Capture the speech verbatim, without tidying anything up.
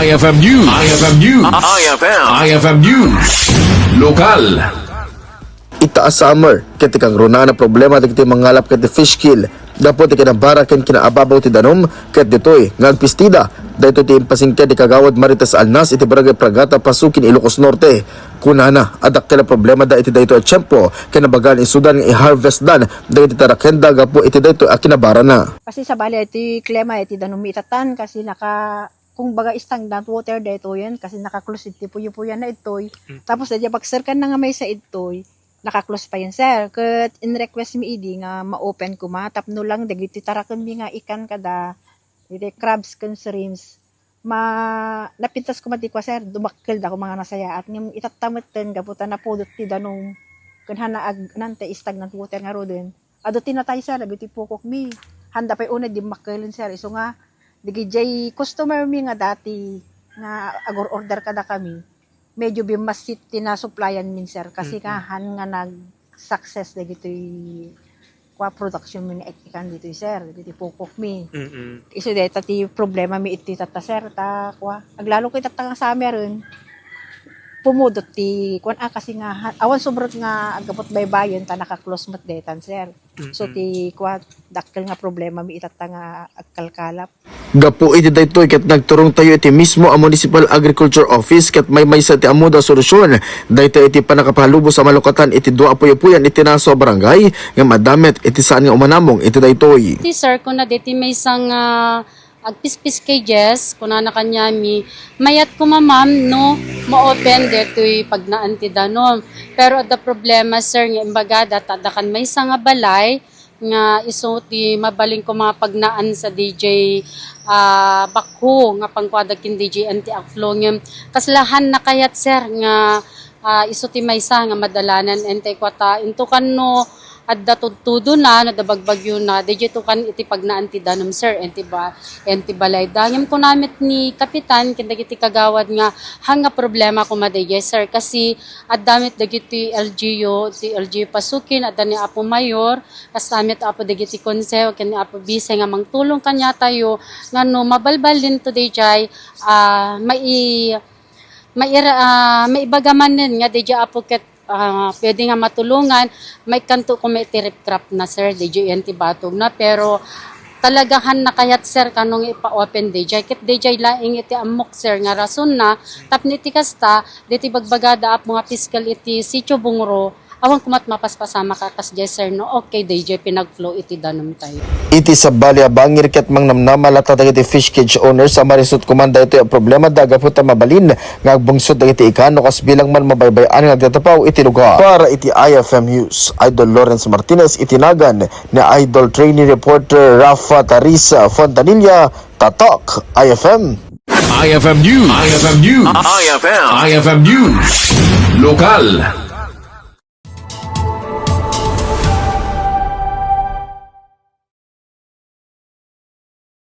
I F M News. I F M News. I F M. I F M News. Lokal. Ita a summer, ket ti kangrunaan a problema dagiti mangalap ket ti fish kill. Gapu ti kinabara ken kinaababaw ti danum, ket ditoy nga agpistida. Daytoy ti impasingked ni Kagawad Marites Alnas iti Barangay Pragata, Pasukin, Ilocos Norte. Kunana a dakkel a problema da iti daytoy a tiempo, ken nabagaan isudan nga i-harvest dan dagiti tarakenda gapu iti daytoy a kinabarana. Kasi sabali iti klima iti danum mi itatan, kasi naka-, kung baga stagnant water daytoyen, kasi naka-close iti puyo-puyan na idtoy. Mm. Tapos daydi pagserkan na nga maysa idtoy, naka-close pa yen, sir. Ket in-request mi idi nga ma-open koma tapno lang dagiti taraken mi nga ikan kada iti crabs ken shrimps. Ma-, napintas koma ti kua, sir, dumakkel da koma nga nasayaat. Ngem itatta metten gapu ta napudot ti danum ken hana ag-, nante stagnant water ngaruden. Adu ti natay, sir, dagiti pukok mi. Handa pay unay dimmakkelen, sir, isu nga dagijay customer mi nga dati nga agur-order kadakami, medyo bimmassit ti nasuplayan min, sir, kasi Mm-mm. nga han nga nag-success dagitoy kua production mi nga ikan ditoy, sir, dagiti pukok mi. Mm-mm. Isu dayta ti problema mi iti tatta, sir, ta kua, aglalo ko itatta nga summer, pumudot ti kuan, a, kasi nga ha-, awan subrot nga aggapu ti baybayen ta naka-close met daytan, sir. So, Mm-mm. ti kua, dakkel nga problema mi itatta nga agkalkalap. Gapu iti daytoy ket nagturongtayo iti mismo a Municipal Agriculture Office ket maymaysa ti ammoda a solusyon daytoy iti pannakapalubos a malukatan iti dua a puyo-puyan iti naso a barangay nga madamit iti saan nga umanamong iti daytoy. Ti sir, kuna deti maysa nga agpispis cages, kunana kaniami, mayat koma, ma'am, no ma-open detoy pagnaan ti danum. Pero adda problema, sir, nga imbagada ta adda kan maysa nga balay nga isu ti mabalin koma pagnaan sa D J, ah, backhoe nga pangkuada ken D J N T Akflo. Ngem kasla han nakayat, sir, nga, ah, isu ti maysa nga madalanan, entay kuata, intokan no adda tudtudona, no adda bagbagiona, dayjay tukan iti pagnaan ti danum, sir, enti ba-, enti balayda. Ngem kuna met ni Kapitan ken dagiti kagawad nga, han nga problema koma dayjay, sir, kasi adda met dagiti L G U, ti L G U Pasukin, adda ni Apo Mayor, kasta met Apo dagiti konseho ken ni Apo Bise nga mangtulong kaniatayo nga no mabalbalinto dayjay, ah, mai-, maira-, ah, maibaga manen nga dayjay Apo ket, ah, pwede nga matulongan, maikkanto koma iti riprap na, sir, dayjay enti batogna, pero talaga han nakayat, sir, kano nga ipa-open dayjay. Ket dayjay laeng iti ammok, sir, nga rasonna, tapno iti kasta, deti bagbagada Apo nga piskal iti Sitio Bungro, awan koma ti mapaspasamak a kasdiay, sir, no? Okay, dayjay pinag-flow iti danumtayo. Iti sabali a bangir ket mangnamnama latta dagiti fish cage owners a marisut koma daytoy a problema da gapu ta mabalin nga agbungsot dagiti ikan no kas bilang man mabaybay-an nga agtatapaw iti lugar. Para iti I F M News, Idol Lawrence Martinez iti nagan ni Idol Trainee Reporter Rafa Tarisa Fontanilla, Tatak I F M. I F M News. I F M News. I F M. I F M News. Lokal.